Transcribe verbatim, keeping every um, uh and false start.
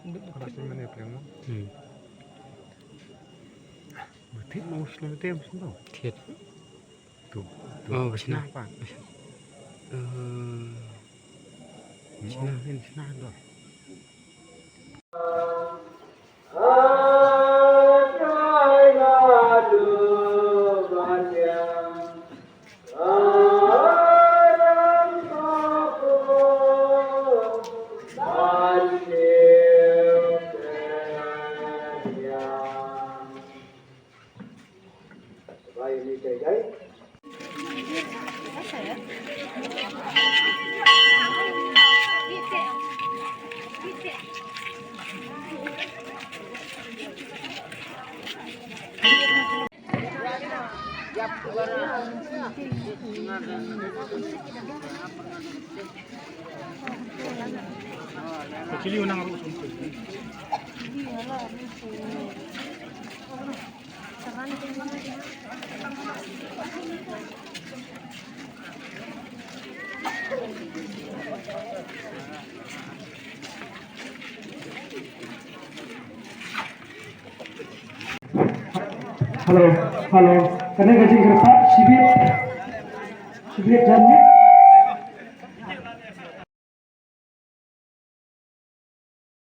Kata sien mane pleng mo. Hmm. Ba thied mo, shlem te mo sien to. Thied. Tu. Tu. Oh, ba shna. Shna pa. Eh. Mo shna. Hin shna do. Hello, hello. Kane ka jingkyrpad shibit, shibit jan ni.